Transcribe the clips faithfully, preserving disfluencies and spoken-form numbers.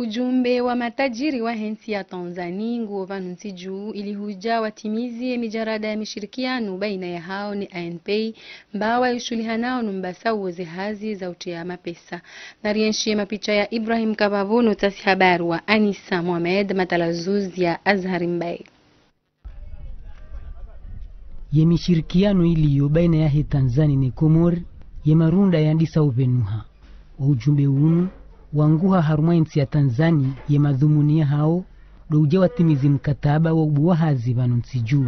Ujumbe wa matajiri wahe ntsi ya Tanzani nguwo pvanu ntsi juu ili hudja watimizi ye mijarada ya mishirikiano baina yahawo ne A N P, mbawa ishuhulihanao no mbasa uwo ze hazi za utriya mapesa. Narienshi ye mapicha ya Ibrahim Kabavo no tasi habari wa Anisa Mohamed, matalazuzi ya Azhar Mbaye. Ye mishirikiano iliyo baina yahe Tanzani ne Komori ye marunda yandisa upvenuha. Wo ujumbe unu wanguha harumwa ye ntsi ya Tanzani ye madhumuni yahawo ndo udja watimizi mkataba wa ubuwa hazi pvanu ntsi juu.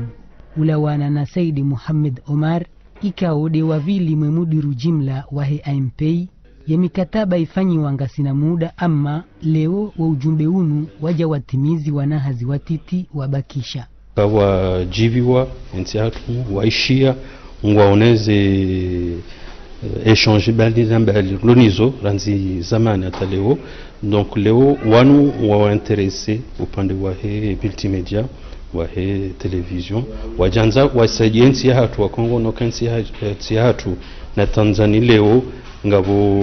Ulawana na Saidi Mohamed Omar, ikao nde wa pvili mwe mudiru jimla wahe A N P, ye mikataba ifanyiwa ngasina muda, ama leo wo ujumbe unu wadja watimizi wana hazi watiti wabakisha. Kawadjiviwa, entsi yahatru waishiya, ngwaoneze, eh, échange mbali na mbali, lonizo, randzi zamani hata leo. Donc leo, wanu wawa intéressé upande wahe multimédia, wahe télévision, wadjandza wasaidie entsi yahatru, wakongo no ka entsi ya-, entsi yahatru na Tanzani leo, ngapvo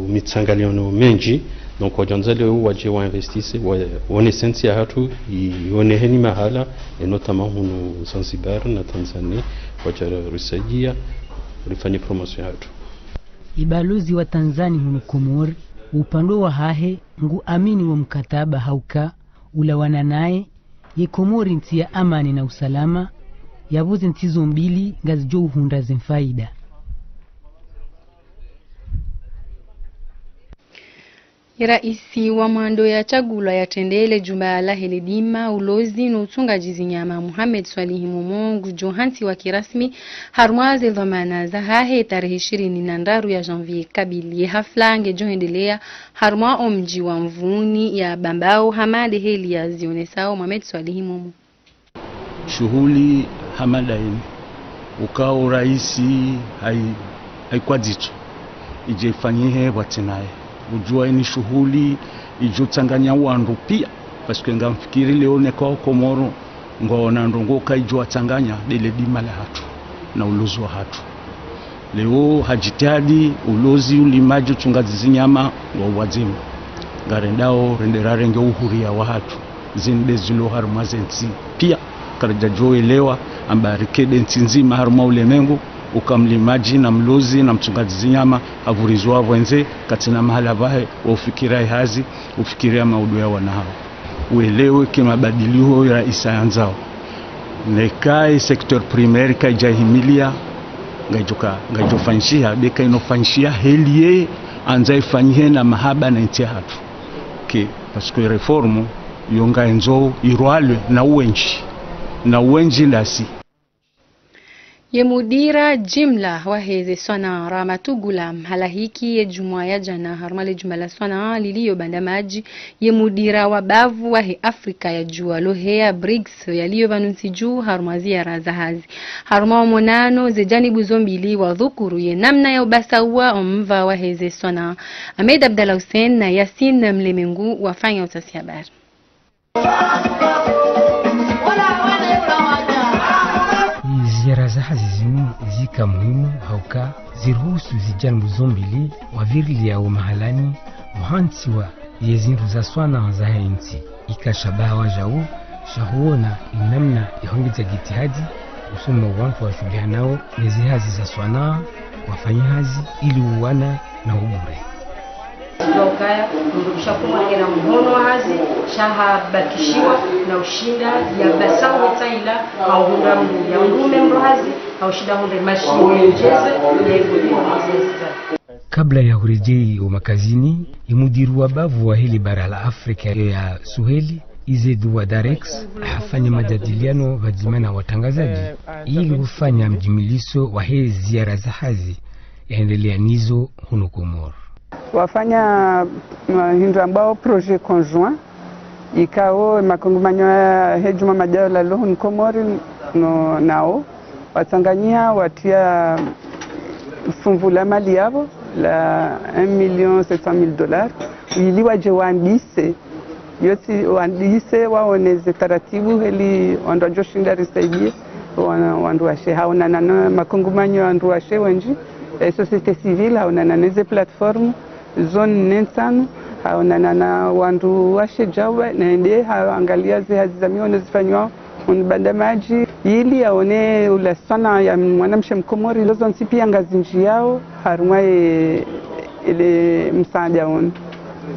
mitsangaliano mendji, donc wadjandza leo wadje wainvestisse, wa-, waonese entsi yahatru, i-, ioneheni mahala, et notamment hunu Zanzibar na Tanzanie, wadja risaidia, rifanye promotion yahatru. Ibalozi wa Tanzani hunu Komori, upande wahahe, ngu amini wo mkataba hauka, ulawana naye, ye Komori ntsi ya amani na usalama, yapvo ze ntsi zo mbili ngazidjo uhundra ze mfaida. Ye raisi wa mwando yatsungulwa yatrendele jumba lahe ledima, ulozi no utsungwadji zinyama, Mohamed Swalihi Momo ngudjo hantsiwa kirasmi harumwa ze dhwamana zahahe tarehi ishirini na ndraru ya janvier kabili. Ye hafla ngedjo hwendelea harumwa omdji wa Mvuni ya Bambao, hama nde heli yazionesao Mohamed Swalihi Momo. Shuhuli hama nda inu, ukao raisi hai-, haikwa dzitso, idje ifanyihe pvwatsinaye. Udjua ini shuhuli idjo tsanganya wandru pia, parce que ngamfikiri leo neka wa Komoro, ngwaona ndrongoo ka idjo watsanganya, nde ledima lahatru, na ulozi wahatru. Leo ha jitihadi, ulozi, ulimadji, utsungwadji zinyama, ngwao pvwadzima. Ngarendao, rende rarenge uhuria wahatru. Zinu nde zilo harumwa ze ntsi. Pia, karadjadjo elewa, amba rike nde ntsi ndzima harumwa ulemengu, uka mlimadji, na mlozi, na mtsungwadji zinyama, hapvurizwa pvondze, katsina mahala pvahe, wa ufikira ihazi, ufikiria maudu ya wana hawo. Uelewe ke mabadiliho ya raisi yandzao. Neka i secteur primaire kaidja himilia, ngaidjoka, ngaidjofanyishiha, neka inofanyishiha heli ye andza ifanyihe na mahaba na intsi yahatru. Ke, parce que réforme, yo ngaendzo irwalwe na uwendji. Na uwendji ndasi. Ye mudira jimla waheze swanaa Ramatoulaye Mtsougou, mhalahiki ye djumwa ya djana harumwa le djumba la swanaa lilio Bandamadji, ye mudira wa bavu wahe Afrika ya Djuu, lo heya BRICS, yalio pvanu ntsi juu harumwa ziara za hazi. Harumwa omonano ze janibu zo mbili wadhukuru ye namna ya ubasauwa omva waheze swanaa. Ahmed Abdallah Hussein na Yassine Mlemengu wafanya utafiti habari. Ziara za hazi zinu zika muhimu hauka ziruhusu ze janibu zo mbili wavirilia wo mahalani mhantsiwa ye zindru za swanaa zahe ntsi. Ika shabaha wajau sha huona inamna ya hongeza jitihadi usoni mwa wantru washuhulihanao ne zihazi za swanaa wafanye hazi ili uwana na ubure. Ndio ukaya mdru mshe Komori ngena mhono wa hazi, sha habakishiwa na ushinda ya basauwe tsaila, hau hundra mdru ya mrume mdru hazi, hau shinda hundre mashine, jeze, ya ibuli wa hazi. Kabla ya huredjei wo makazini, ye mudiri wa bavu wahe le bara la Afrika ya Suheli, Izedou Ouadareix, hafanya majadiliano pvadzima na watrangazadji ili ufanya mjimliso wahe ziara za hazi yaendelea nizo hunu Komori. Wafanya, mm, hindru ambao projet conjoint, ikao makungumanyo yahe djumwa madjao lalo hunu Komori no, nao watsanganyiha watria funvu la mali yapvo la un million sept cent mille dollars, ili wadje wandise, yotsi wandise waoneze taratibu heli wandru wadjoshinda risaidie wa-, wandru washe. Haonana no makungumanyo ya wandru washe wendji, eh, société civile, haonana neze plateforme, Zone ntsanu, haonana na wandru washe djawa, nende haangalia ze hazi za mihono zifanywao hunu Bandamadji, ili yaone ula swana ya mwanamshe Mkomori, ndo zontsi pia ngazindjiyao harumwa ye, ile msaada unu.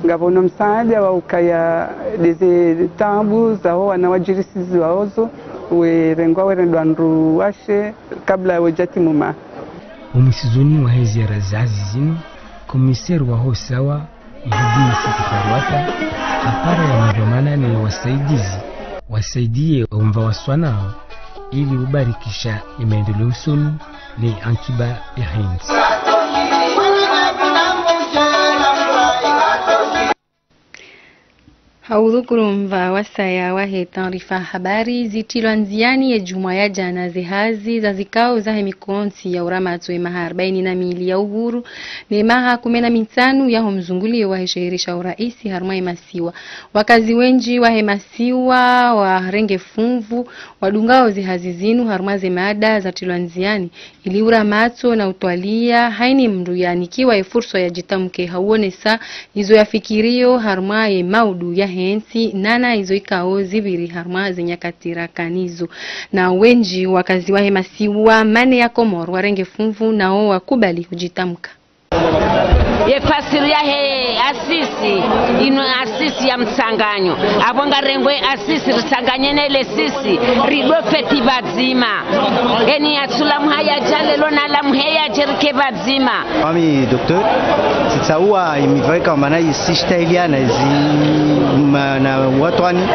Ngapvo no msaada wa ukaya ndeze taabu zaho wana wadjirisiziwao zo, werengwa werendwa wandru washe kabla wedjatimu maha. Omwisizoni wahe ziara za hazi zinu, komiseri waho sawa, Ibrahim Siki Farwata, hapara ya madhwamana ne wasaidizi, wasaidiye omva wa swanao, ili ubarikisha emaendeleo usoni ne ankiba yahe ntsi. Ha udhukuru omva wasaya wahe taarifa habari, zitrilwa ndziani ye djumwa ya djana ze hazi za zikao zahe mikontsi ya uramatso ye maha arbaini na mili ya uhuru ne maha kume na mitsanu yaho mzunguliyo wahe sheheri sha uraisi harumwa ye masiwa. Wakazi wendji wahe masiwa warenge funvu wadungao ze hazi zinu harumwa ze mada zatrilwa ndziani, ili uramatso na utwalia, haina mndru yanikiwa ye furswa yadjitamke hauonesa izo yafikirio harumwa ye maudu yahe ntsi, nana izo ikao zipviri harumwa ze nyakati rakanazo. Na wendji wakazi wahe masiwa mane ya Komori warenge funvu nao wakubali hudjitamka. Ye fasiri yahe assise, inu assise ya mtsanganyo. Apvo ngarengwe assise, ritsanganye ne le assise, ridwe feti pvadzima. Eni yatsula muhaya dja lelo na la muheya djerike pvadzima. Ami docteur, tsitsaua imivai kamba na isistahiliana izi ma-, na watwani,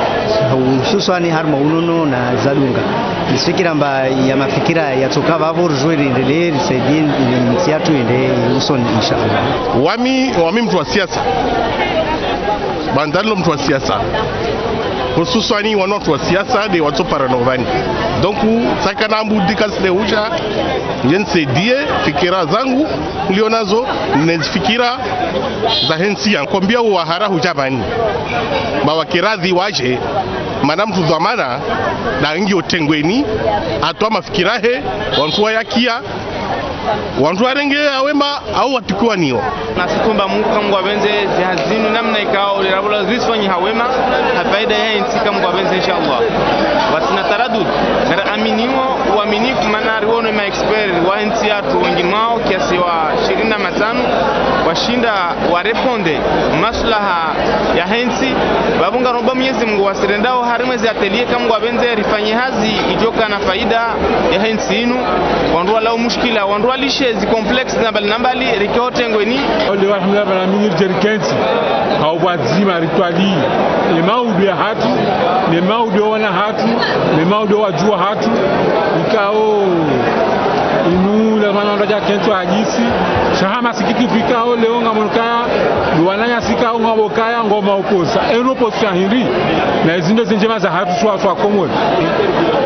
hususwani harumwa unono na zadunga. Nisifikira amba ya mafikira yatsoka pvapvo ridjuwe riendelee, risaidie ntsi yatru yende usoni, inshallah. Wami, wami mndru wa siasa. Bandalilo mndru wa siasa. Hususwani wanu wandru wa siasa nde watsopara no pvani. Donc, tsaka nambu dikasi ne udja, nge nisaidie fikira zangu nilionazo, ne fikira zahe ntsi ya. Kombia uwahara hudja pvani. Ba wakiradhi wadje, mana mndru dhwamana, na ngiyo tengweni, atoa mafikira he, wandru wayakia, wandru warenge awema, au watukiwa niwo. Nasi tumba Mungu kamba ngwapvendze ze hazi zinu namna ikao, lirapvola zisifanye hawema, ha faida yahe ntsi kamba ngwapvendze, inshallah. Watsina taradud, ngara aminiwo, uaminifu, mana riwono ma expert wahe ntsi yatru wendji mwao kiasi wa ishirini na matsanu, washinda wareponde maslaha yahe ntsi, pvapvo ngaromba Mwenyezi Mungu wasirendao harimwa ze atelier kamba ngwapvendze rifanye hazi idjoka na faida yahe ntsi inu, wandru walao mushkila, wandru walishe zi complexe na mbali na mbali, rike ho tengweni. Ole, alhamdulillah, bana mini ridje rikentsi, hau pvwadzima ritwalii ye maudu yahatru, ne maudu ya wana hatru, ne maudu ya wadjuhu hatru, ikao inu lazima wandru wadje wakentsi wahadisi, sha ha masikitiko ikao leo ngamono ukaya, ndo wananyasi ikao ngwapvo ukaya, ngwao maopoza. Eno opposition hindri, na izi nde ze ndjema zahatru swa, swa Komori.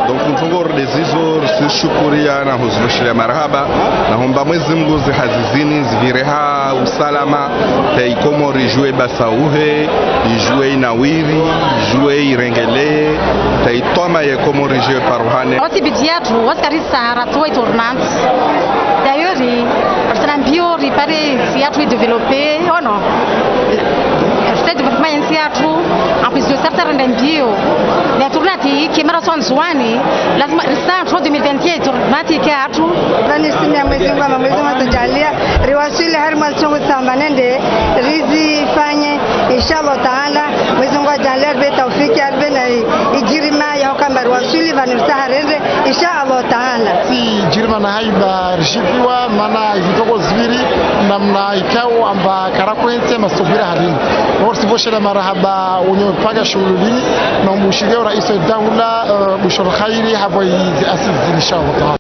Donc, mfungo rdezizo, risishukuria na huzipvoshelea marahaba, na homba Mwenyezi Mungu ze hazi zini, zipvire ha usalama, ta i Komori idjuwe basa uhe, idjuwe inawiri, idjuwe irengelee, ta itwama ye Komori idjuwe paruhane. Wasi bidji yatru, wasi karisa ratsuwa i tournante. D'ailleurs, ri, ri tsina mbio, ripare ntsi yatru i développer, ono. Ri tsina développement ntsi yatru, en plus de ça, ri tsina rende mbio. Mais tournante, ikemera swa Ndzuwani, lazima, risa, tro deux mille vingt-quatre, tournante ike hatru. Pvani sini ya Mwenyezi Mungu, ama Mwenyezi Mungu atudjalia, riwaswili harimwa tsungu tsamba nende, rizifanye, inshallah taala, Mwenyezi Mungu adjalie, aribe taufiki, aribe na i-, idjirima ya hukamba riwaswili, pvani risa harende, inshallah taala. Si djirima na haiba, rishipiwa, mana ivitoko zipviri, namna ikao amba karakwentse masubira halini. Nori sipvoshelea marahaba, unyo paka shughuli lini, na umbushige uraisi wa daula, eh, Bushra Khairi, hapvo izi assise, inshallah taala.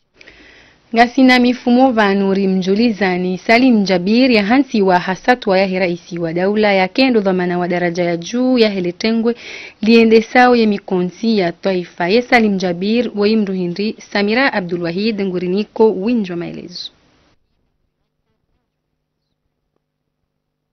Ngasina mifumo pvanu rimdjulizani, Salim Djabir yahantsiwa ha satwa yahe raisi wa daula, yake ndo dhwamana wa daraja ya juu yahe le tengwe liendesao ye mikontsi ya twaifa. Ye Salim Djabir, woyi mndru hindri, Samira Abdulwahid nguriniko windji wa maelezo.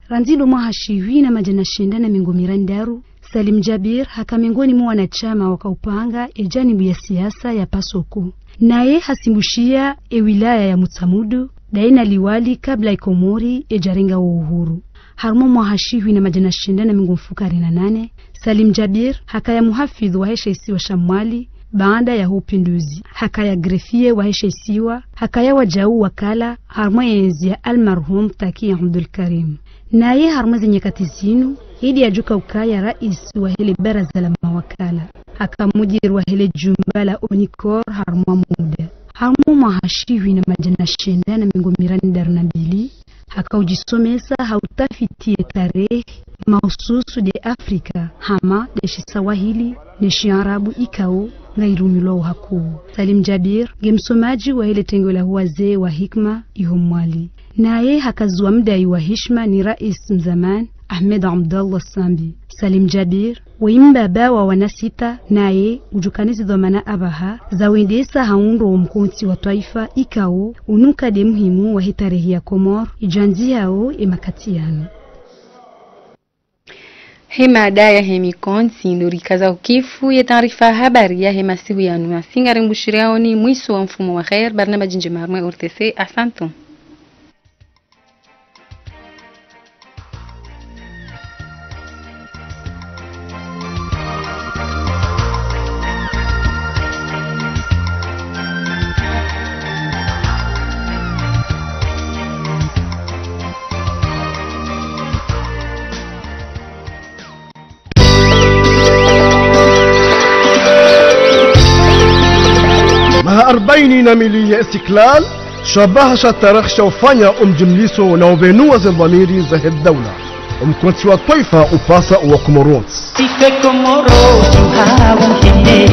Randzi ndo mwaha shihwi na madjana shenda na mengo mirandaru, Salim Djabir haka mengoni mwa wanashama waka upanga e janibu ya siasa ya Pasoko. Naye hasimbushiya e wilaya ya Mutsamudu, daye na liwali kabla e Komori edjarenga wo uhuru. Harumwa mwaha shihwi na madjana shenda na mengo mfukare na nane, Salim Jabir hakaya muhafidhu wahe she isiwa sha Mwali baanda ya upinduzi, hakaya greffier wahe she isiwa, hakaya wajau wakala harumwa yezi ya almarhum Taki Abdul Karim. Naye harumwa ze nyakati zinu, hidi yadjuka ukaya rais wahe le baraza la mawakala, haka mudiri wahe le jumba la Onicor harumwa muda. Harumwa mwaha shihwi na madjana shenda na mengo miraru na mbili, haka udjisomesa ha utafiti ye tarehi mahususu de Afrika, hama de shiswahili ne shiarabu ikao ngairumilwao hakuu. Salim Jabir nge msomadji wahe le tengwe la wazee wa hikma iho Mwali. Naye haka zuwa mdai wa hishima ni rais mzamani Ahmed Abdallah Sambi. Salim Jabir, we mbaba wa wana sita, naye udjukana ze dhwamana apvaha za wendesa ha undro wo mkontsi wa twaifa ikao unuka de muhimu wahe tarehi ya Komori idjandzi hao e makati yanu. He mada yahe mikontsi ndo rikaza ukifu ye taarifa habari yahe masihu yanu. Masinga rimbushiriaoni mwiso wa mfumo wa kheir, barnamaji ndjema harumwa O R T C. Asantum. Maha arbaini na mili ya Istiklal, shabaha sha tarehi sha ufanya umjimliso na ubenuwa ze dhwamiri zahe daula. Umkontsi wa twaifa upasa uwa Komoro. Sife Komoro, tuha uhende,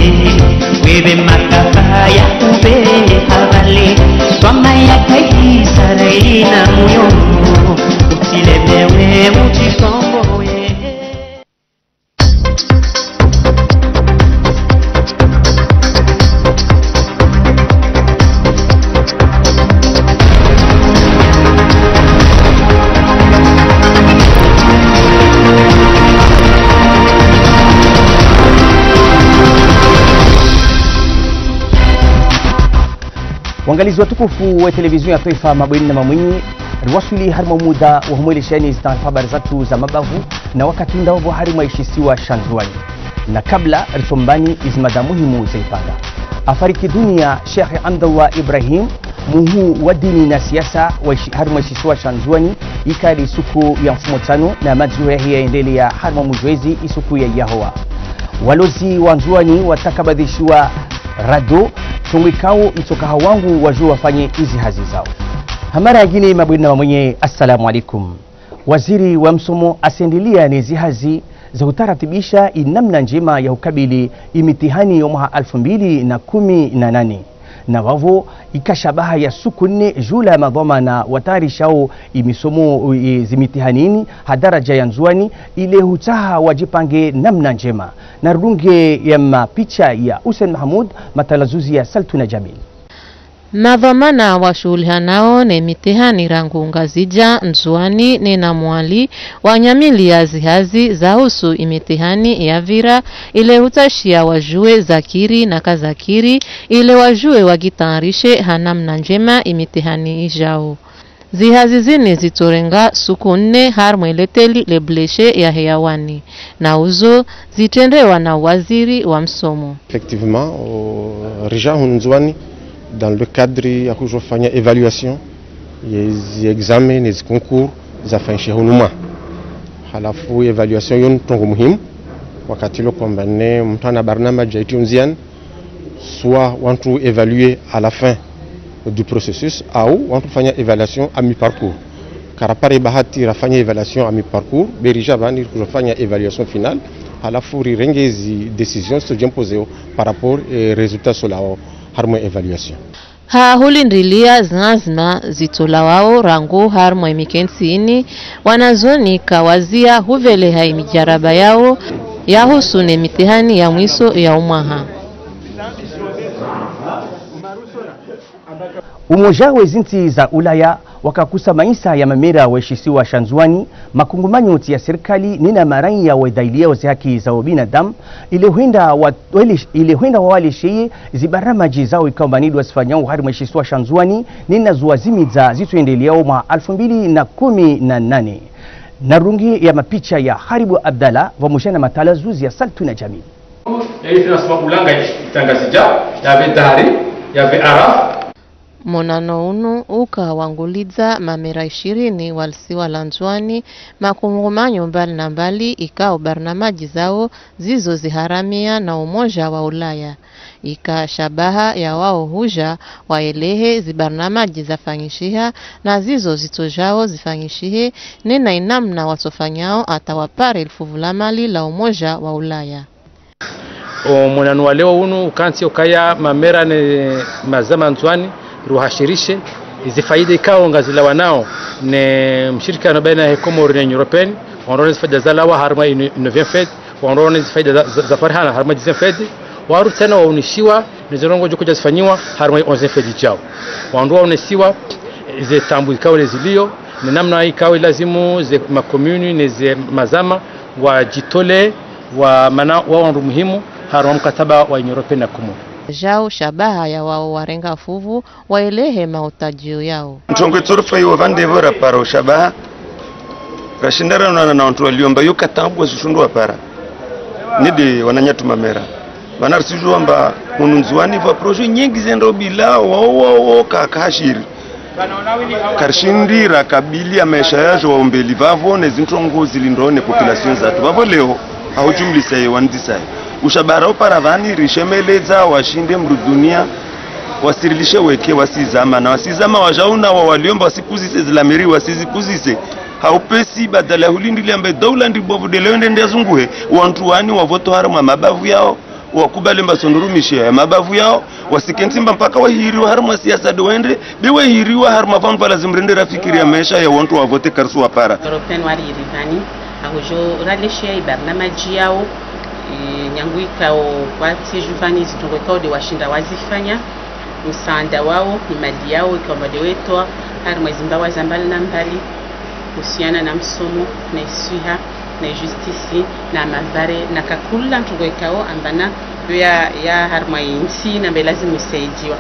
webe makafaya ube habale, swama ya kaidi saraina muyo, utilemewe mutisombowe. Wangalizi watukufu wa televizio ya twaifa, mabweni na mamwinyi, riwaswili harimwa muda wa humweleshani zi taarifa habari zatru za mabavu, na wakati ndao pvo harimwa ishisiwa sha Ndzuwani. Na kabla, risombani izi mada muhimu za ipanga. Afariki dunia Sheikh Abdallah Ibrahim, muhuu wa dini na siasa wa ishi-, harimwa ishisiwa sha Ndzuwani, ikali suku ya mfumo tsanu, na madziho yahe yaendelea harimwa mujwezi isuku ya yahowa. Walozi wa Ndzuwani watakabadhishiwa rado, trongo ikao itsoka hawangu wajue wafanye izi hazi zao. Hamara yangine, mabweni na mamwinyi, assalamu alaikum. Waziri wa msomo asendelea ne zihazi za utaratibisha inamna njema ya ukabili imitihani yo mwaha alfu mbili na kumi na nane. Na vavo, ika shabaha ya suku nne juu la madhwamana watayarishao imisomo, i, zimitihanini ha daraja ya Ndzuwani, ile hutsaha wajipange namna njema. Na rudunge ya mapicha ya Hussein Mahmoud, matalazuzi ya Saltuna Jamil. Madhwamana washuhulihanao ne mitihani rangu Ngazidja, Ndzuwani ne na Mwali wanyamiliya zihazi zahusu imitihani yavira, ile hutsashia wajue zakiri na kazakiri, ile wajue wagitayarishe ha namna njema imitihani ijao. Zihazi zini zitsorenga suku nne harimwa leteli le bleshe ya heyawani, na uzo zitrendewa na waziri wa msomo. Effectivement, o, rija hunu Ndzuwani, dans le cadre ya kujofanya évaluation ye zi examen ne zi concours zafanyishe hunu mwa. Halafu évaluation yo ni trongo muhimu, wakati lo kwamba ne mtu ana barnamaji ya itio ndziani, soit wantru évaluer à la fin du processus, au wantru fanya évaluation à mi-parcours. Karapare bahati rafanya évaluation à mi-parcours, be rija vani rikujofanya évaluation finale, halafu rirenge zi décision zitsoje imposer par rapport e résultat zitolawao harimwa évaluation. Ha hulindrilia zinazima zitolawao rangu harimwa imikentsi ini, wanazioni kawazia huveleha imijaraba yao yahusu ne mitihani ya mwiso ya umwaha. Umoja we zintsi za Ulaya wakakusa maisa ya mamera wa ishisiwa sha Ndzuwani, makungumanyo tsi ya sirikali, nena maraiya wa idailiya wa zihaki za ubinadamu, ile hwenda wa, wale, ile hwenda wawalesheye zibaramaji zao ikao mbanidwa zifanyao harimwa ishisiwa sha Ndzuwani, nena zuwazimidza zitsoendeleao mwaha alfu mbili na kumi na nane. Na rungi ya mapicha ya Haribu Abdallah, pvamoja na matalazuzi ya Saltuna Jamil. Ya ifi nasema ulanga itangazija, ya ve dahari, ya ve araf. Monano unu uka wangulidza mamera ishirini wa lisiwa la Ndzuani, makungumanyo mbali na mbali ikao barnamaji zao zizo ziharamia na Umoja wa Ulaya. Ika shabaha ya wao huja waelehe zibarnamaji zafanyishiha na zizo zitsojao zifanyishihe, nena inamna watsofanyao ata wapare lifuvu la mali la Umoja wa Ulaya. O mwenanu wa leo unu ukantsi ukaya mamera ne mazama Ndzuani, ruhashirishe izifaida ikao ngazilawanao ne mshirikiano baina ya Komori ne Union Européenne, wandrone zifaida zalawa harumwa inu-, neuvième FED, wandrone zifaida za, za, zaparihana harumwa dixième FED, waru tsena waunishiwa ne zirongo djokuja zifanyiwa harumwa onzième FED ijao. Wandru waunisiwa ze taabu ikao lezilio, ne namna ikao lazimu ze makomuni ne ze mazama wajitole wa mana wa wandru muhimu harumwa mkataba wa Union Européenne na Komori. Jau shabaha ya wao warenga fuvu waelehe mahutajio yao. Ntrongo itsorofa iwo pvandze pvo rapara ushabaha, rashinda ranonana na wandru waliomba yo kataabu wazishundu wapara. Nidi wananyatru mamera. Pvana risijua amba hunu Ndzuani pvwa projet nyengi zendao bila wao, wao, wao, ka, kahashiri. Karishindi rakabili ya maesha yajo wa umbeli pvapvo ne zintrongo zilindao ne population zatru. Pvapvo leo, hahujumlisa ye wandzisa ye ushabaha raupara pvani rishemeledza washinde mrudunia, wasirilishe weke, wasizama. Na wasizama wajauna wa waliomba wasikuzise zilamiri, wasizikuzise. Haupesi badala ya hulindili ambe daula ndi bovu de leo nde nde yazunguhe, wandru wani wavoto harumwa mabavu yao, wakubali mba sondurumishe ya mabavu yao, wasikentsi mba mpaka wahiriwa harumwa siasa de wendre, be wahiriwa harumwa pvanu pvala zimrende rafikiri ya maesha ya wandru wavote karisu wapara. Européenne wari irivani, ahujo raleshe ibarnamaji yao, e, nyangu ikao kwatsi juvani zitrongo ikao de washinda wazifanya, msaanda wao, imali yao, ikao amba de wetoa, harumwa zimbawa za mbali na mbali, husiana na msomo, na iswiha, na justice, na mavare, na kakula ntrongo ikao ambana ya, ya harumwa intsi na mbe lazimu isaidiwa.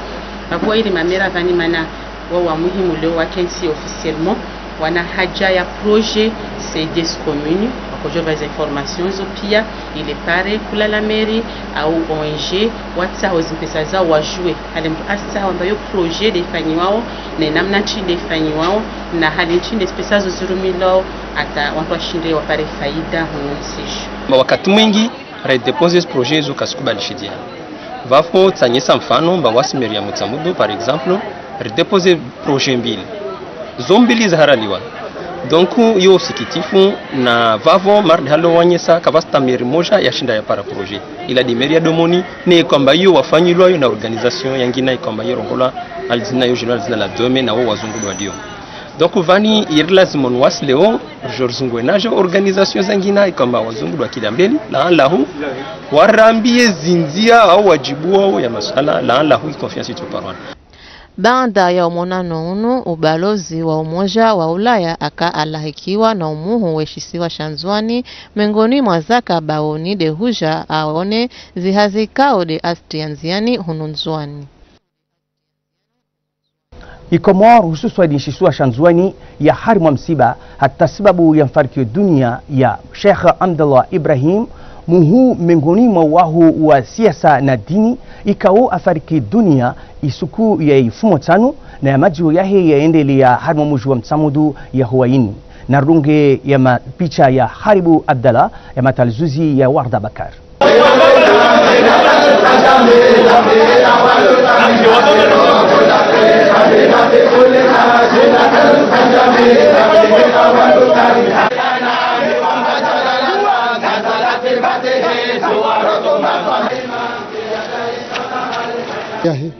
Pvapvo ili mamera pvani mana wao wa muhimu leo wakentsi officiellement, wana haja ya projet C D S commune, wakojo pva ze informations zo pia, ile pare kula la mairie au O N G, watsaho zimpesa zao wajue. Hale mndru atsaho amba yo projet de ifanyiwao, ne namna ntsi de ifanyiwao, na hale ntsi de zimpesa zo zirumilwao, ata wandru washinde wapare faida hunu ntsi ju. Ma wakati mwingi, redéposer projet zo kasikubalishidia. Pvapvo tsanyesa mfano, mba wasi mairie ya Mutsamudu, par exemple, redéposer projet mbili. Zo mbili zaharaliwa. Donc, yo usikitifu, na pvapvo, mardi halo wanyesa, kapvatsi ta mairie moja yashinda yapara projet. Ila de mairie ya Domoni, ne ikao amba yo wafanyilwa yo na organisation yangina ikao amba yo rongolwa, alizina yo jina, alizina la Dome, na wo wazungu ndo walio. Donc, pvani iri lazimu nuwasi leo, rijo rizunguhe najo organisation zangina, ikao amba wazungu ndo wakila mbeli, la anlahu, warambiye zindzia au wajibu wao ya masuala, la anlahu i confiance itsoparwana. Baanda ya umonano unu, ubalozi wa Umoja wa Ulaya aka alahikiwa na umuhu we shisiwa sha Ndzuani, mengoni mwa zaka baoni de huja aone zihazi ikao de azitria ndziani hunu Ndzuani. Ikomor, hususwani shisiwa sha Ndzuani, ya harimwa msiba, hata sababu ya mfarikio dunia ya Sheikh Abdallah Ibrahim, muhuu mengoni mwa wahuu wa siasa na dini, ikao afariki dunia isuku ya ifumo tsanu, na ya madziho yahe yaendelea harimwa muji wa Mutsamudu ya Huwaini. Na runge ya mapicha ya Haribu Abdallah, ya matalazuzi ya Warda Bakar. Yahe.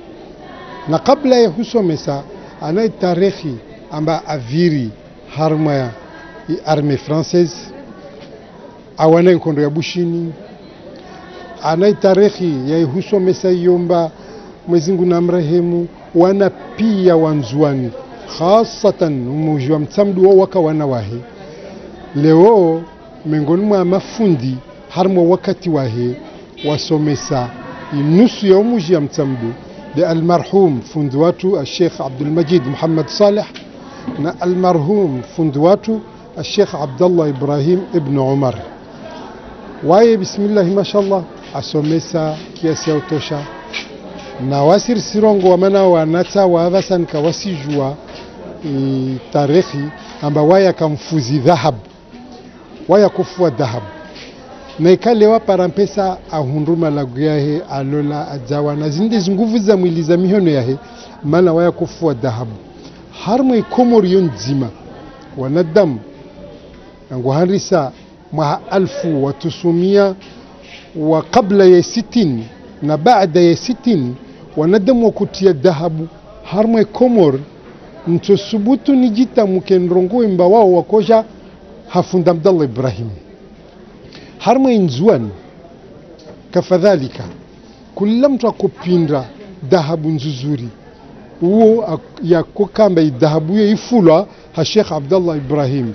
Na kabla ya husomesa, ana itarehi amba aviri harumwa ya i armée française, awana inkondo ya Bushini, ana itarehi ya ihusomesa iyo mba Mwezi Mungu namrehemu, wana pia wa Ndzuani, khasatan umuji wa Mutsamudu wao waka wana wahe. Leo, mengoni mwa mafundi, harimwa wakati wahe, wasomesa inusu ya umuji ya Mutsamudu, de almarhum fundi watru, Sheikh Abdul Majid Muhammad Saleh, na almarhum fundi watru, Sheikh Abdallah Ibrahim ibn Omar. Waye, bismillahi, mashallah, asomesa kiasi ya utosha. Na wasi risirongoa mana wanatsa wapvasa nika wasijua, e, tarehi, amba waye akamfuzi dhahabu. Waye akofua dhahabu. Na ikale wapara mpesa ahundru malagu yahe, alola, adjawa, na zinde zinguvu za mwili za mihono yahe, mana waye akofua dhahabu. Harumwa Komori yo ndzima, wanadamu, rangu handrisa mwaha alfu wa tisumia wa kabla ya sitini na baada ya sitini, wanadamu wakotia dhahabu harumwa Komori, ntsosubutu nidjitamuke ndrongo imba wao wakoja ha fundi Abdallah Ibrahim. Harumwa Ndzuani, kafadhalika, kula mtru akopindra dhahabu nzuzuri, uwo ak-, yakokamba idhahabu iyo ifulwa ha Sheikh Abdallah Ibrahim.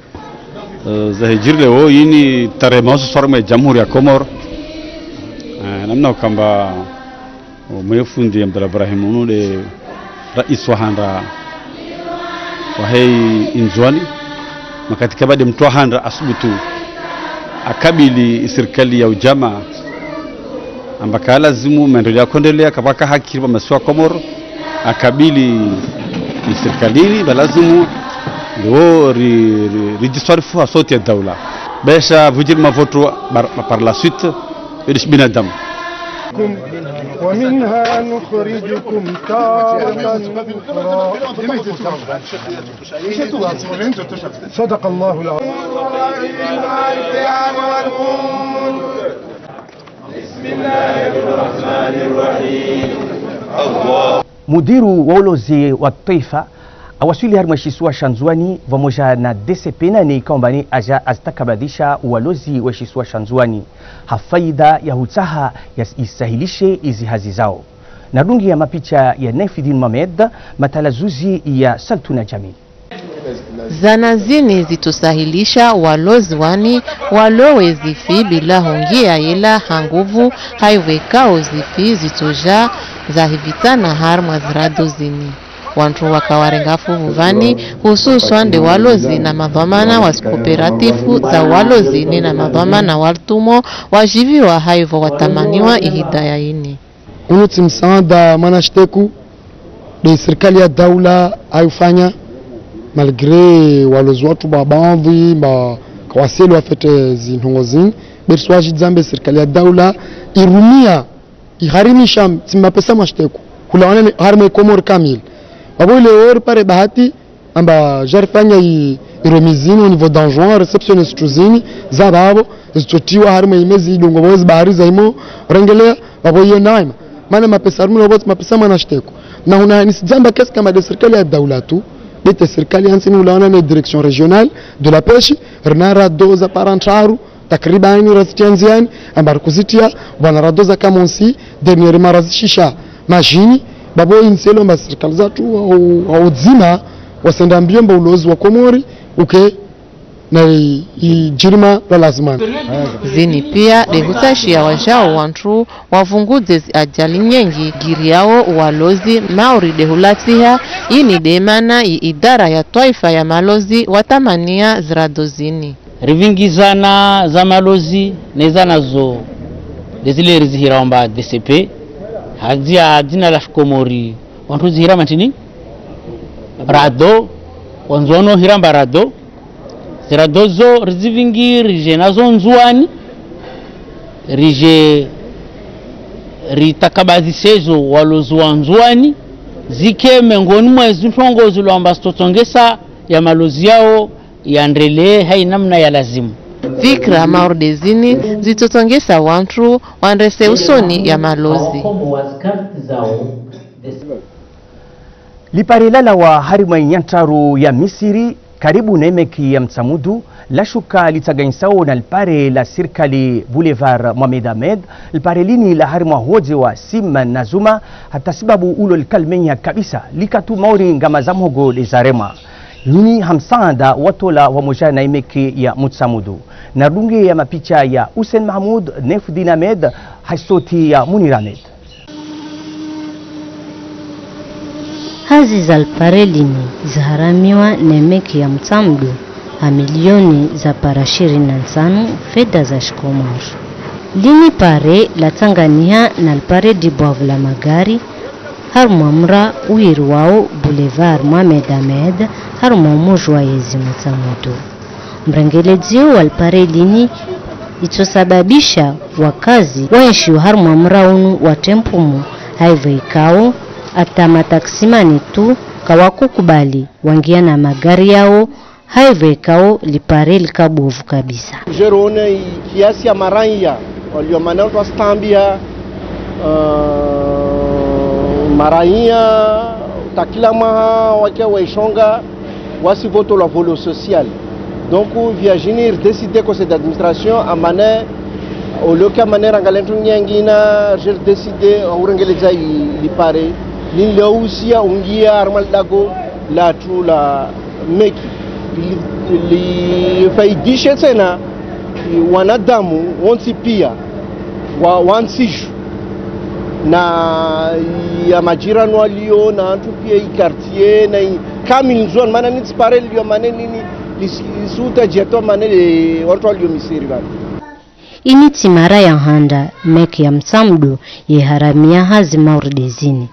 Eh, zahijiri leo, yini tarehi mahususu harumwa Jamhuri ya Komori. Eh, namna ukamba, o, mwe fundi Abdallah Ibrahim unu nde rais wa handa wahe Ndzuani, makati kabade mtru wa handa asubutu akabili isirikali ya ujamaa, amba ka lazimu maendeleo yakondeleya, kapvwaka haki harumwa masiwa Komori, akabili isirikali ini, ba lazimu leo ri, ri, ridjiswarifu ha sauti ya daula. Besha pvujiri mavoto bar-, par la suite, irish binadamu. ومنها نخرجكم تارة أخرى. صدق الله العظيم. بسم الله الرحمن الرحيم. الله. Mudiru wa ulozi wa twaifa awaswili harimwa shisiwa sha Ndzuani pvamoja na D C P nane ikao amba ni aja azitakabadhisha walozi wa shisiwa sha Ndzuani ha faida ya hutsaha ya isahilishe izi hazi zao. Nadunge ya mapicha ya Naifidine Mohamed, matalazuzi ya Saltuna Jamil. Zana zini zitsosahilisha walozi wani walowe zifi bila hungia yela ha nguvu, haivwe kao zifi zitsoja zahivitsana harimwa zirado zini. Wantru waka warenga fuvu vani, hususwa nde walozi na madhwamana wa zikooperatifu za walozi nena madhwamana wa litumo, wajiviwa haivwo watamaniwa ihidaya ini. Unu tsi msaada mwana shiteku, nde sirikali ya daula ayufanya, malgré walozi watru ba baadhwi, ba kawasili wafete zintrongo zini, be ritsi wajidzambe sirikali ya daula irumia, iharimisha tsi mapesa mwa shiteku, hulawana ne, harimwa Komori kamili. Babo ile ori pare bahati, amba jarifanya i, i remise au niveau d'argent, réceptionner zintru zini, za babo, zitsotiwa harimwa imezi idungo, bo zi bahari za imo, rengelea, babo iyo naima. Mana mapesa harumwa babo, mapesa mwana shiteku. Na huna nisidjamba kesi kama nde sirikali ya daula tu, be nde sirikali ya ntsini hulawana ne direction régionale de la pêche, rina rado za para ntraru, takribani razitia ndziani, amba rikuzitia, bwana rado za kamonsi, dernièrement razishisha majini, babo intselo amba sirikali zatru, au, au dzima, wasenda mbio amba ulozi wa Komori, uke, na i, i jirima la lazima. Zini pia, nde hutsashia wajao wantru, wavungudze zi ajali nyengi, ngiriao walozi, mauri nde hulatsiha, ini nde mana i idara ya twaifa ya malozi, watamania zirado zini. Rivingi zana za malozi, ne zana zo, nde zile rizihira amba D C P, hadzia dzina la shikomori, wantru zihira mantrini? Rado, wandzwano hira amba rado, zirado zo rizivingi rije nazo Ndzuani, rije ritakabadhise zo walozi wa Ndzuani, zike mengoni mwa ezi ntrongo zilo amba zitsotsongesa ya malozi yao, yandelee ha inamna ya lazimu. Fikira mauri nde zini zitsotsongesa wantru wandrese usoni ya malozi. Lipare lalawa harimwa inyantraru ya Misiri, karibu na imeki ya Mtsamudu, lashuka litsanganyisao na lipare la sirikali Boulevard Mohamed Ahmed, lipare lini la harimwa hodze wa Sim na Zuma, hata sibabu ulo likalimenya kabisa, likatu mauri ngama za mhogo nde zaremwa. Nyinyi ha msaada watola wamoja na imeki ya Mutsamudu. Nadunge ya mapicha ya Hussein Mahmoud, Nefudine Ahmed, ha soti ya Munir Ahmed. Hazi za lipare lini zaharamiwa ne meki ya Mutsamudu, ha milioni za para ishirini na ntsanu fedha za shikomori. Lini pare latsanganyiha na lipare libwavu la magari, harumwa mra uhiriwao Boulevard Mohamed Ahmed, harumwa umuji wa yezi Mutsamudu. Mrengeledzio wa lipare lini itsosababisha wakazi waenshio harumwa mra unu wa Tempumu, haivo ikao ata mataksimani tu kawakukubali wangia na magari yao, haivo ikao lipare lika bovu kabisa. Jerone i kiasi ya maraiya walio mana wantru wasitambia, eh, maraiya takila mwaha wakia waishonga wasi voto la volet social. Donc, via jini ridécidé conseil d'administration amane, au lieu que amane rangale ntru nyengina, j'ai décidé urengeledza i, lipare, lini leusia ungia harumwa lidago latru la meki. Li, li, lifaidishe tsena wanadamu wontsi pia wa, wa ntsi ju. Na ya majirani walio, na wantru pia i quartier, na i kamili Ndzuani, mana ni lipare lio mane nini, lis, lisuta jeto mane le, wantru walio misiri vani. Ini tsi mara ya handa meki ya Mutsamudu yeharamia hazi mauri dezini.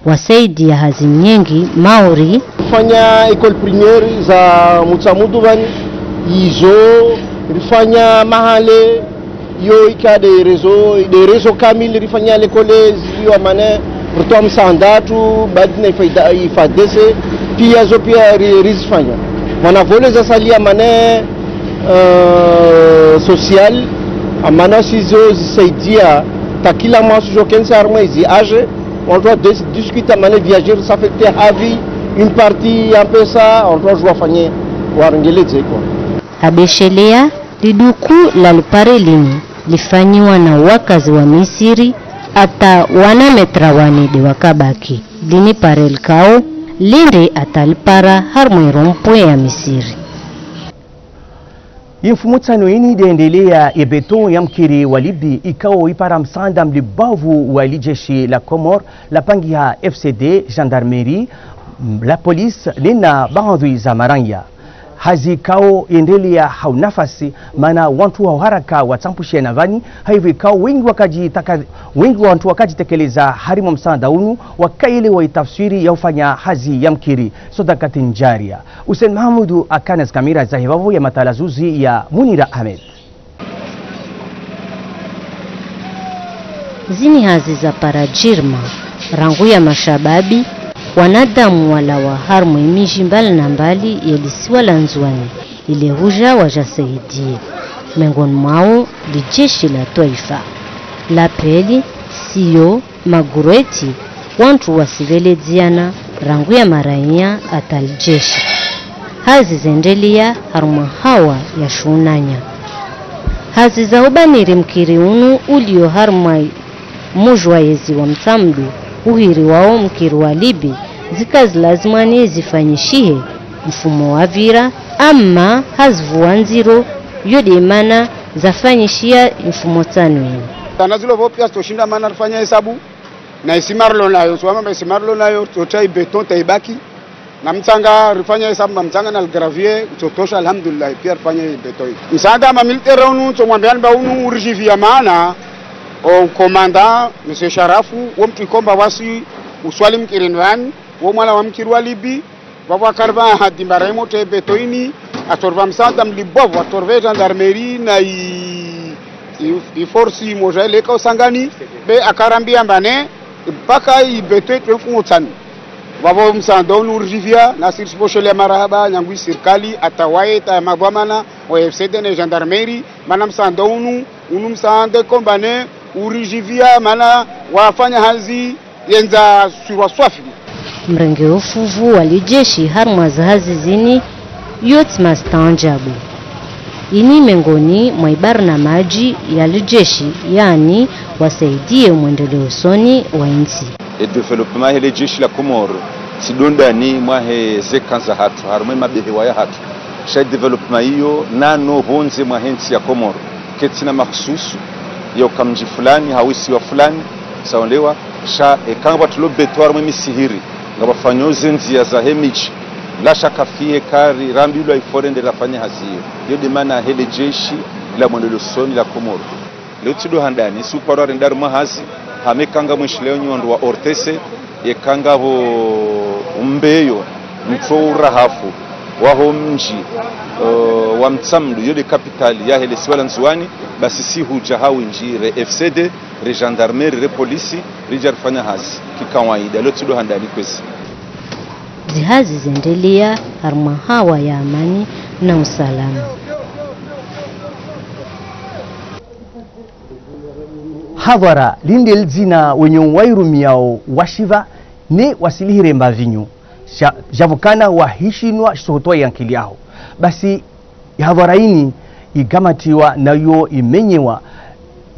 Wasaidia hazi nyengi mauri. Rifanya école primaire za Mutsamudu vani, izo, rifanya mahale, iyo ika de réseau, de réseau kamili, rifanya likoli zilio amane, ritoa msaada tu, baadhi na ifaida, ifadese, pia zo pia ri, rizifanya. Mana volet zasalia amane, eh, social, amana sizo zisaidia, takila mwasu jo kensa harumwa izi âge, on doit dis, discuter amane viager, ça fait que havi, une partie ya mpesa, on doit jouer fanye, warengeledze, quoi. Habeshelea, liduku la lipare lini lifanyiwa na wakazi wa misiri, ata wana metra wani de wakabaki. Lini pare likao lende ata lipara harumwa irompwe ya misiri. Ye mfumotsanu ini de endelea ye beton ya mkiri wa Libye ikao ipara msaada mlibavu wa lijeshi la Komori, lapangiha F C D, gendarmerie, la police, nena baadhwi za maraiya. Hazi ikao yendelea ha unafasi, mana wantru wa uharaka watsampushiana vani, haivo ikao wengi wakajitaka, wengi wa wantru wakajitekeleza harimwa msaada unu, wakaelewa itafsiri ya ufanya hazi ya mkiri, sodakati njaria. Hussein Mahamudu akana zikamera za hivavo ya matalazuzi ya Munira Ahmed. Zini hazi za para jirma, rangu ya mashababi, wanadamu walawa harumwa imiji mbali na mbali ye lisiwa la Ndzuani, ile huja waja saidie. Mengoni mwao, lijeshi la twaifa. La peli, siyo, magureti, wantru wasiveledziana, rangu ya maraiya ata lijeshi. Hazi zendelea harumwa hawa ya shunanya. Hazi za ubaniri mkiri unu ulio harumwa muji wa yezi wa Mutsamudu, uhiriwao mkiri wa Libye, zika zilazimwani zifanyishihe mfumo wavira, ama hazi vua ndziro, yo de mana zafanyishia mfumotsanu ini. Tsana zilo vo pia zitoshinda mana rifanya hesabu, na isima rilo nayo, ntsuamba isima rilo nayo, tsotsa i beton, ta ibaki. Na mtsanga, rifanya hesabu na mtsanga na le gravier, utsotosha, alhamdulillah, pia rifanya i beton. Msaada ma militaire unu, ntsomwambiani ba unu urijivia mana, o commandant, monsieur Sharafu, wo mtru ikomba wasi, uswali mkirini vani, wo mwana wa mkiri wa Libye, vavo akariva hadi mbara imoto ye beton ini, atsoriva msaada mlibavu, atsoriva gendarmerie na i, i, i force moja ile ika usangani, be akarambia amba ne, mpaka i beton itwe mfumotsanu. Vavo msaada unu urijivia, na sisi risiposhelea marahaba, nyangu i sirikali, ata waye, ata madhwamana, o F C D na gendarmerie, mana msaada unu, unu msaada ikomba ne, urijivia, mana wafanya hazi, yendza surwa swafi. Mrenge ufuvu wa lijeshi harumwa za hazi zini, yo tsi mastaanjabu. Ini mengoni mwa ibarnamaji ya lijeshi, yani wasaidie mwendeleo usoni wa intsi. E développement hele jeshi la Komoro, tsi dondani mwahe ze kanda za hatru, harumwa e mabehewa ya hatru. Sha e développement iyo, nano pvondze mwahe ntsi ya Komoro. Ketsina mahususu ya uka mji fulani, hau isiwa fulani, saonlewa, sha, e, kanga pvatsulo beton harumwa e misihiri, ngapvafanywa ze ndzia zahe miji, La shaka fiye kari rambilwa ifo rende rafanye hazi iyo. Iyo de mana hele jeshi la mwendeleo usoni la Komoro. Leo tsi ndo handani, si uparo arende harumwa hazi, hama eka nga mweshi leo nyondo wa O R T C, eka ngapvo mbeyo, mtso urahafu, waho mdji, eh, wa Mtsamdu, iyo de kapitali yahe le siwa la Ndzuwani, basi si hudja ha windji re F C D, re gendarmerie, re polisi, ridja rifanya hazi kikawaida. Leo tsi ndo handani kwezi. Zihazi zendelea harumwa hawa ya amani na usalama. Hadhwara linde lidzina wenye wairumiao washiva ne wasilihire mba vinyu. Sha-, shavukana wahishinwa shisohotwa yankili yaho. Basi ihadhwara ini igamatiwa nayo imenyewa,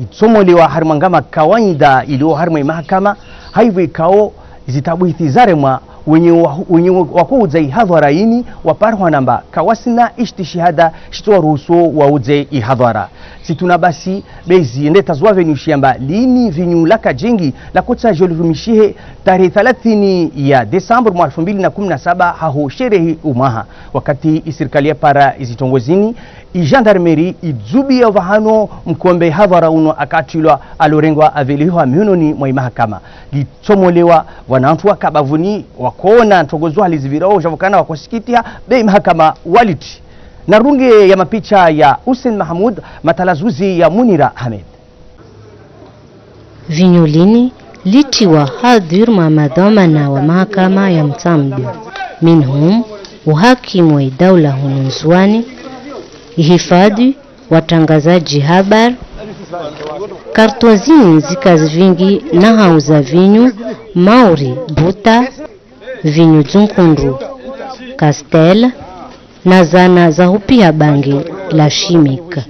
itsomolewa harimwa ngama kawaida ilio harimwa imahakama, haivo ikao zitabwithi zaremwa wenye wa-, wenye wa-, wakoudza ihadhwara ini waparwa namba kawasina ishtishihada shitsowaruhusu waudze ihadhwara. Situna basi bezi ende tazwa venyu shiamba lini vinyu laka jengi lakotsa jolirumishihe tarehi thalathini ya Desemba mwa alfu mbili na kumi na saba haho sherehi umwaha. Wakati isirikali ya para izitongozini, igendarmerie idzubi ya vahano mkombe hadhwara uno akatilwa alorengwa avelihwa mihononi mwa imahakama. Litsomolewa wanantru wakabavuni wakona ntongozo halizivirao shavukana wakosikitiha be imahakama waliti. Na runge ya mapicha ya Hussein Mahmoud, matalazuzi ya Munira Ahmed. Vinyu lini litiwa hadhwir mwa madhwamana wa mahakama ya Mtsamdu, minhum uhakimu wa idaula hunu Ndzuwani, ihifadhwi, watrangazadji habar, kartozini zika zivingi na hauza vinyu, mauri, buta, vinyu dzunkundu, kastel, na zana za hupiha bange la shimika.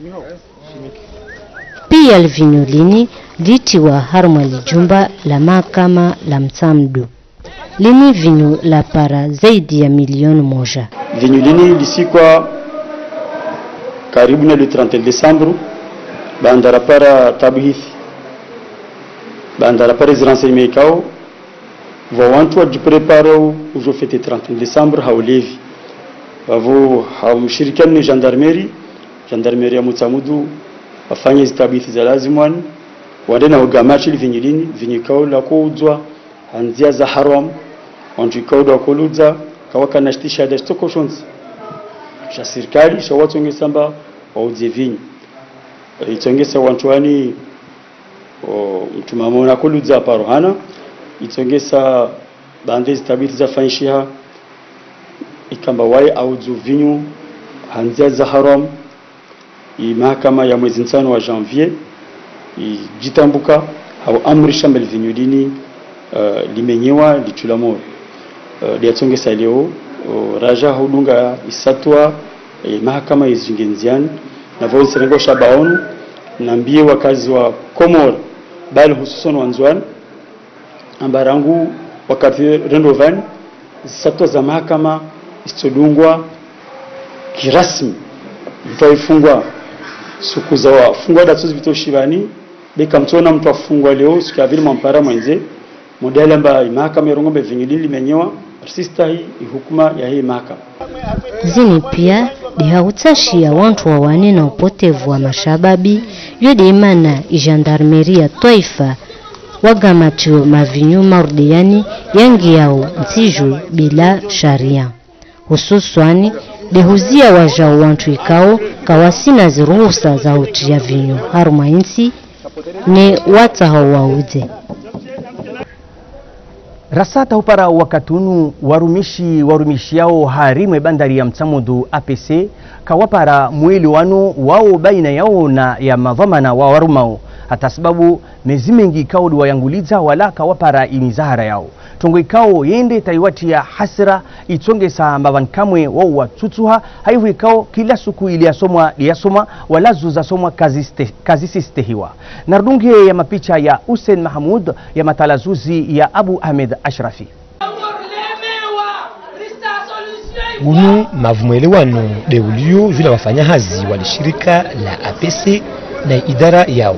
Piya livinyu lini litiwa harumwa lijumba la mahakama la Mtsamdu. Lini vinyu lapara zaidi ya milioni moja. Vinyu lini lisikwa karibu na le trente décembre, baanda rapara tabhithi, baanda rapara zi renseignements ikao vwa wantru wadjiprepare ujo fête trente décembre ha ulevi. Vavo ha mshirikiano ne gendarmerie, gendarmerie ya Mutsamudu, wafanye zitabiti za lazimu wani, wande na ugamatshi livinyu lini, vinyu ikao lakouzwa ha ndzia za haramu, wantru ikao ndo wakoludza, kawakana shitishihada shitsoko shontsi sha sirikali sha watsongesa amba waudze vinyu. Itsongesa wantru wani, o, mtru mama ona koludza paro hana, itsongesa baanda zitabiti zafanyishiha, ikamba waye audzu vinyu ha ndzia za haramu, imahakama ya mwezi ntsanu wa janvier idjitambuka ha uamrisha amba livinyu lini, eh, limenyewa, litulwa moro. Eh, ndiyatsongesa leo, o, raja hudunga isatwa, eh, mahakama izunge ndziani, na vavo ntsirengo sha baonu, nambiye wakazi wa Komori, bali hususan wa Ndzuwani, amba rangu wakati rendo vani, zisatwa za mahakama zitsodungwa kirasmi. Mtru aifungwa, suku za wafungwa datsu zipvito shivani, be kamtsona mtru afungwa leo, suku ya vili mwampara mwendze, modele amba imahakama irongoa amba vinyu lini limenyewa, risistahi ihukuma yahe imahakama. Zini piya ndiha utsashiya wantru wawane na upotevu wa mashababi, yo nde imana igendarmerie ya twaifa wagamatiyo mavinyu marudeyani yangiyao ntsiju bila sharia. Hususwani, nde huziya wajau wantru ikao kawasina ziruhusa za utiya vinyu harumwa intsi, ne watsaho waudze. Rasa tahupara wakati unu warumishi warumishiyao harimwa ibandari ya Mtsamudu A P C kawapara mwelewano wao baina yao na ya madhwamana wa warumao, hata sababu mezi mengi ikao ndo wayangulidza wala kawapara imizahara yao. Trongo ikao yende taiwatiya hasira, itsongesa amba vanu kamwe wao watsutsuha, haivo ikao kila suku ili yasomwa ndiyasomwa, wala zo zasomwa kaziste-, kazisistehiwa. Narudunge ya mapicha ya Hussein Mahmoud ya matalazuzi ya Abu Ahmed Ashrafi. Unu mavumwelewano nde uliyo juu la wafanyahazi wa lishirika la A P C na idara yao.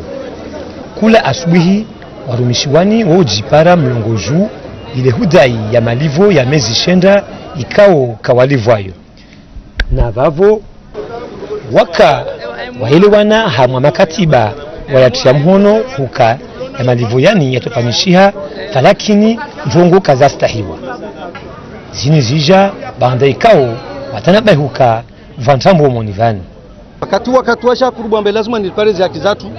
Kula asubuhi, warumishi wani wodjipara mlongo juu ile hudai ya malivo ya mezi shenda ikao kawalivwayo. Na vavo waka waelewana harumwa makatiba wayatria mhono huka ya malivo yani yatofanyishiha, falakini ndrongoo kazastahiwa. Zini zija baanda ikao watanabahi huka pvwa ntrambo omoni vani. Wakati, wakati washa kurubwa mbe lazima niripare zi haki zatru.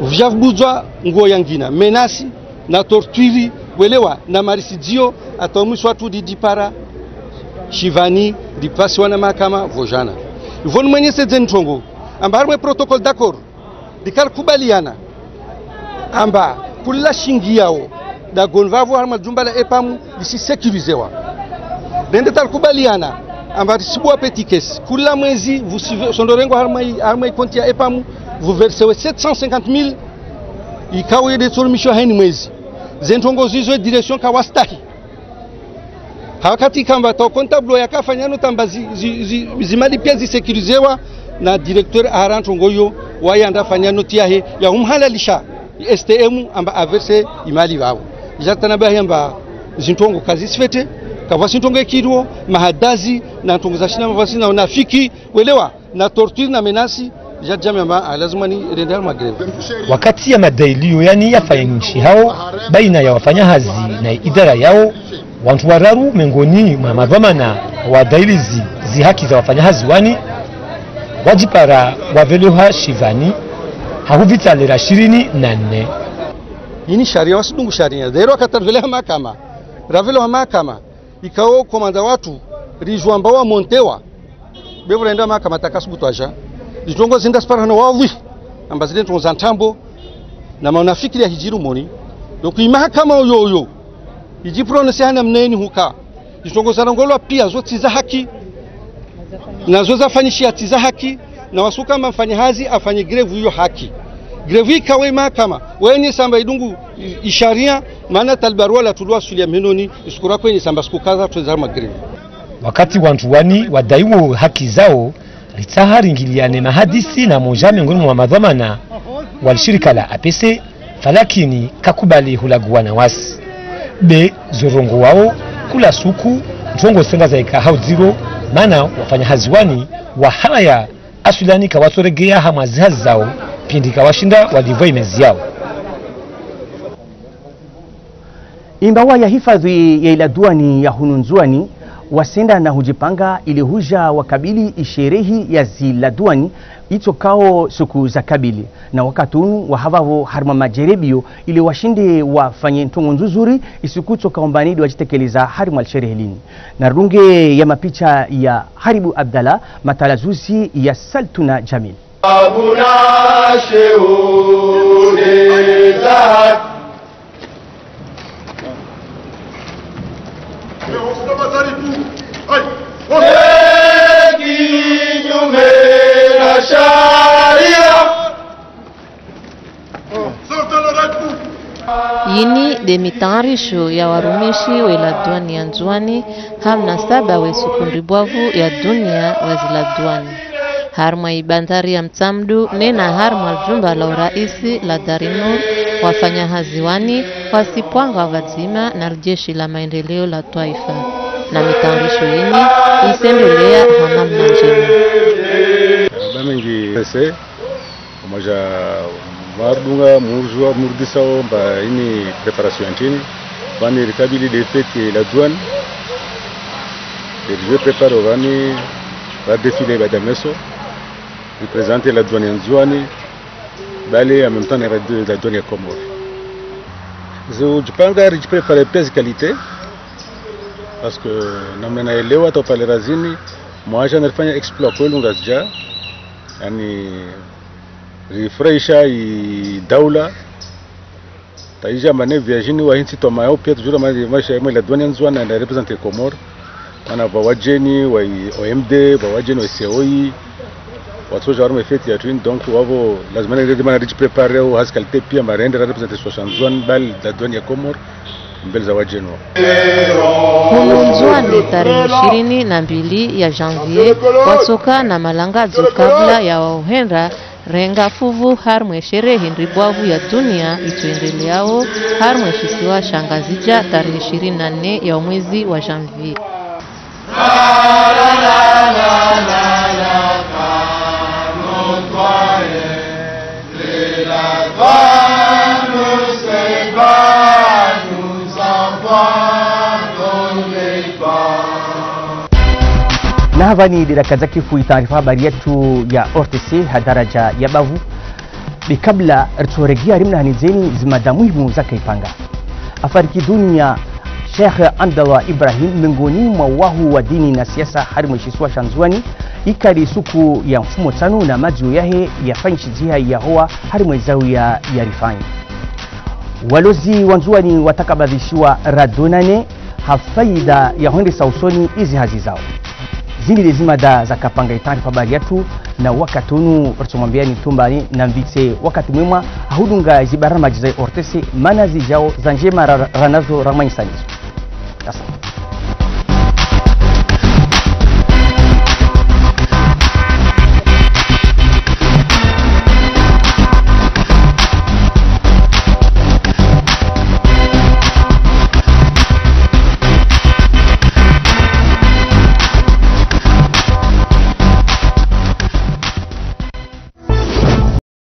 Vija vubudzwa nguo yangina, menaces, na torture, welewa, na marisidzio, hata omwiso watru ridjipara shivani, ripvasiwa na mahakama, vojana. Ivo nimwenyese ze ntrongo, amba harumwa protocole d'accord, rikari kubaliana amba kula shingiyao dagoni vavo harumwa jumba la EPAM lisi sécuriséwa. Rende tarikubaliana amba risibua petit caisse. Kula mwezi vusive-, sondorengwa harumwa i-, harumwa ikonti ya EPAM, vuversewe sept cent cinquante mille, ikao yede tsorumishiwa heni mwezi. Ze ntrongo zizo e direction kawastahi. Ha wakati kamba ta comptable yakafanya nota amba zi, zi, zi, zimali pia zisécuriséwa, na directeur ahara ntrongo iyo, waye anda afanya noti yahe ya umhalalisha STM amba averse imali vavo. Ija tanabahi amba zintrongo kazisifete, kavwasi ntrongo ekirwo, mahadazi, na ntrongo za shina mavwasi na unafiki, welewa, na torture na menaces, ija jami amba, ah, lazima nirende harumwa grève. Wakati ya madailio yani yafanyishihao baina ya wafanyahazi na idara yao, wantru wararu mengoni mwa madhwamana wadailizi zi haki za wafanyahazi wani, wadjipara waveleha shivani, hahuvitsa lera shirini na nne. Ini sharia wasidungu sharia. Lero wakati raveleha mahakama. Raveleha mahakama. Ikao komanda watru, rijua amba wamontewa. Bevu raenda mahakama takasubutu aja. Zintrongo zinda sipara hano wawi. Amba zile ntrongo za ntrambo. Na maunafiki ya hijiri umoni. Donc, i mahakama oyo oyo. Iji prononcer hana mneni huka. Zintrongo zarongolwa pia zo tsi za haki. Na zo zafanyishiha tsi za haki. Na wasuka amba mfanyahazi afanye grève iyo haki. Grève ikawe mahakama. Wenye samba idungu i-, isharia, mana talibarua la tulwa sulia mhenoni, isukura kwenye samba suku kaza tweza harumwa grève. Wakati wantru wani wadaiwo haki zao, ritsaha ringiliane mahadisi na moja mengoni mwa madhwamana wa lishirika la APC, falakini kakubali hulaguwa na wasi. Be zorongowao, kula suku, ntrongo senga zaika haudziro, mana wafanyahazi wani, wahaya, aswilani kawatsoregea hamwa zihazi zao, pindi kawashinda walivwa imezi yao. Imbawa ya hifadhwi ya iladuani ya hunu Ndzuani, wasenda na hujipanga ili huja wakabili isherehi ya ziladuani itsokao suku za kabili. Na wakati unu wahava vo harimwa majerebio ili washinde wafanye ntrongo nzuzuri isiku tsoka ombani ndo wajitekeleza harimwa lisherehe lini. Na runge ya mapicha ya Haribu Abdallah, matalazuzi ya Saltuna Jamil. Yini nde mitayarisho ya warumishi we laduani ya Ndzuani, ha mnasaba we suku ndribwavu ya dunia wa ziladuani. Harimwa ibandari ya Mtsamdu, nena harimwa jumba la uraisi la Darinur, wafanyahazi wani, wasipvwanga pvadzima na lijeshi la maendeleo la twaifa. Na mitayarisho yini, isendelea ha namna njema. Ba mengi pese, Omaja mardunga murjua murdisao mba ini préparation ya ntrini. Vani rikabili nde fête ya laduani. Rijue préparer vani, ra défilé baada meso. Représenter laduani ya Ndzuani. Bale en même temps na radio laduani ya Comores. Zo jipanga rijipréparer pia zi qualité. Parce que namna naelewa topale razini. Mwaja narifanya exploit kweli Ngazidja. Yani, rifurahisha i daula. Taija mane viajini wa hintsi toma yao pia tujura mane maisha yamwe laduani ya Ndzuani na représenter Comores. Mana va wajeni wa i O M D, va wajeni wa i C O I. Watsoja harumwa fête ya twin, donc wavo lazima ne redi mana rijipréparer o hazi qualité pia marende ra représenter swashi Ndzuani bali laduani ya Comores. Mbele za wajeni wao. Hunu Ndzuani tarehi ishirini na mbili ya janvier, watsoka na malangadzo kabla ya wauhenda renga fuvu harimwa sherehi ndribwavu ya dunia itsoendeleao harimwa shisiwa sha Ngazidja tarehi ishirini na nne ya omwezi wa janvier. Na hapvani nde raka zakifu ye taarifa habari yatru ya O R T C ha daraja ya bavu. Be kabla ritsoregea rimnahanidzeni ze mada muhimu zakaipanga. Hafariki dunia Sheikh Abdallah Ibrahim, mengoni mwa wahuu wa dini na siasa harimwa ye shisiwa sha Ndzuwani, ikao ri suku ya mfumotsanu na madziho yahe yafanyishidziha yahowa harimwa ye zawiya ya Rifani. Walozi wa Ndzuwani watakabadhishiwa rado nane ha faida ya hwendesa usoni ezi hazi zawo. Zini nde ze mada zakapanga ye taarifa habari yatru, na wakati unu ritsomwambiani tumbani na mvitse wakati mwema ha hudunga ze barnamaji za O R T C, mana zidjao za ndjema ra-, ranazo ramanyisanizo. Asante.